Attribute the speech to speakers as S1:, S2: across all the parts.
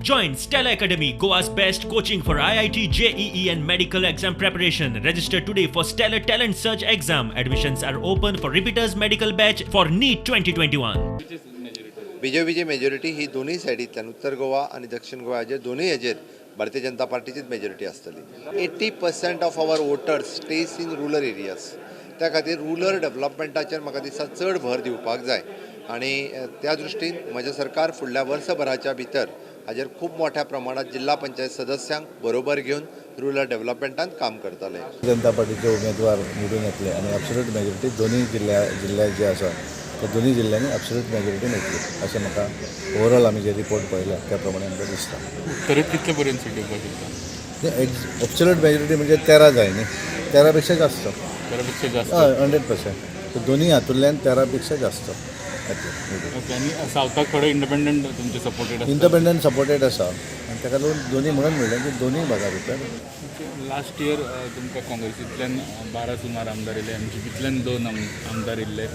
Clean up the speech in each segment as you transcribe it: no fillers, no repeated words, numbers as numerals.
S1: Join Stella Academy, Goa's best coaching for IIT, JEE and medical exam preparation. Register today for Stellar Talent Search exam. Admissions are open for repeaters medical batch for NEET 2021.
S2: बीजेपीची majority ही दोनूय सायडींतल्यान उत्तर गोवा आनी दक्षिण गोवा हाजेर दोनूय हेजेर Bharatiya Janata पार्टीचीच majority आसतली. 80% of our voters stays in rural areas. त्या खातीर रुरल डेव्हलपमेंटाचेर म्हाका दिसता चड भर दिवपाक जाय आनी त्या दृश्टीन म्हजें सरकार फुडल्या वर्सभराच्या भितर हाजेर खूब मोठ्या प्रमाणात जिल्हा पंचायत सदस्यांक बरोबर घेवन रुरल डेव्हलपमेंटान काम करतले.
S3: जनता पार्टीचे उमेदवार निवडून येतले आनी एब्सोल्यूट मेजॉरिटी दोनूय जिल्ल्या जे आसा त्या दोनूय जिल्ल्यांनी एब्सोल्यूट मेजॉरिटी मेळटली अशें म्हाका ओवरऑल आमी जे रिपोर्ट पळयला त्या प्रमाणे आमकां दिसता.
S4: तरी कितले पर्यंत सीट येवपाक शकता?
S3: एब्सोल्यूट मेजॉरिटी म्हणजे 13 जाय न्ही, 13 पेक्षा जास्त.
S4: 13 पेक्षा जास्त.
S3: हय, 100%. दोन्ही हातूंतल्यान 13 पेक्षा जास्त.
S4: ओके, आनी सावथाक थोडे इंडिपेंडंट तुमचे सपोर्टेड आसा?
S3: इंडिपेंडंट सपोर्टेड आसा आनी ताका लागून दोन्ही, म्हणून म्हणलें की दोन्ही भागा भितर.
S4: लास्ट इयर तुमकां काँग्रेसींतल्यान 12 सुमार आमदार येयले, एमजीपींतल्यान 2 आमदार येयल्ले,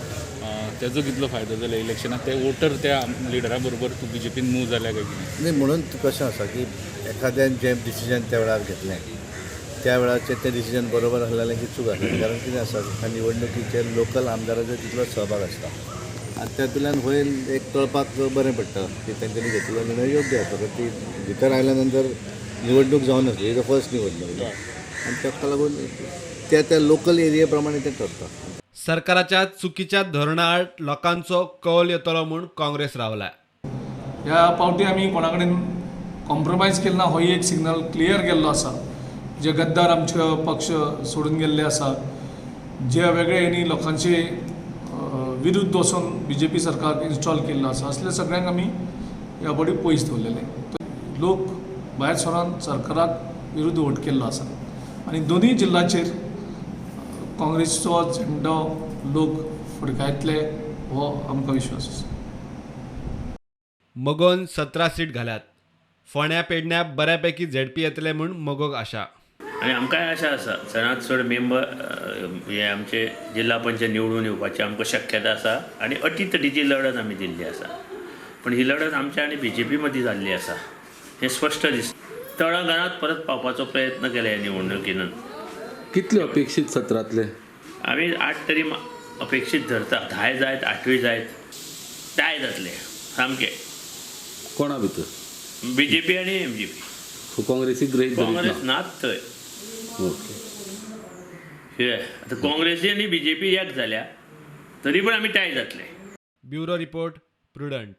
S4: तेजो कितलो फायदो जालो इलेक्शनाक? ते वोटर त्या लिडरा बरोबर तूं बीजेपीन मूव जाल्या काय कितें?
S3: न्ही, म्हणून कशें आसा की एखाद्यान जें डिसिजन त्या वेळार घेतलें त्या वेळाचेर तें डिसिजन बरोबर आसलें जाल्यार की चूक आसलें. कारण कितें आसा, ह्या निवडणुकीचेर लोकल आमदाराचो तितलो सहभाग आसता आनी तातूंतल्यान होय एक कळपाक बरें पडटा की तेंच्यांनी घेतिल्लो निर्णय योग्य आसा. कारण ती भितर आयल्या नंतर निवडणूक जावन नासली, ही फर्स्ट निवडणूक आनी ताका लागून त्या त्या लोकल एरिये प्रमाणे तें ठरता.
S5: सरकाराच्या चुकीच्या धोरणाआड लोकांचो कौल येतलो म्हूण काँग्रेस रावला.
S6: ह्या पावटी आमी कोणा कडेन कॉम्प्रोमायज केला ना, होय एक सिग्नल क्लियर केल्लो आसा. जे गद्दार आमचे पक्ष सोडून गेल्ले आसा, जे वेगळे हेणी लोकांचे विरुद्ध वचून बीजेपी सरकार इन्स्टॉल केल्लो आसा, असले सगळ्यांक आमी ह्या फावटी पयस दवरलेले. लोक भायर सरोन सरकाराक विरुद्ध वोट केल्लो आसा आनी दोनूय जिल्ल्याचेर काँग्रेसीचो झेंडो लोक फडकायतले हो आमकां विश्वास आसा.
S5: मगोन 17 सीट घाल्यात. फोंड्या पेडण्या बऱ्यापैकी झेडपी येतले म्हूण मगोक आशा.
S7: आनी आमकांय आशा आसा चडांत चड मेंबर हे आमचे जिल्हा पंचायत निवडून येवपाची आमकां शक्यता आसा आनी अटीतटीची लढत आमी दिल्ली आसा. पूण ही लढत आमच्या आनी बीजेपी मदीं जाल्ली आसा हें स्पश्ट दिसता. तळागाळांत परत पावपाचो प्रयत्न केला ह्या निवडणुकीन.
S8: कितले अपेक्षीत 17तले?
S7: आमी 8 तरी अपेक्षीत धरता, 10 जायत, 8वी जायत, टाय जातले सामके.
S8: कोणा भितर?
S7: बीजेपी आनी एमजीपी.
S8: काँग्रेसीक गृहीत
S7: काँग्रेस नात थंय.
S8: ओके,
S7: आतां काँग्रेसी आनी बीजेपी एक जाल्या तरी पण आमी टाय जातले.
S5: Bureau report, Prudent.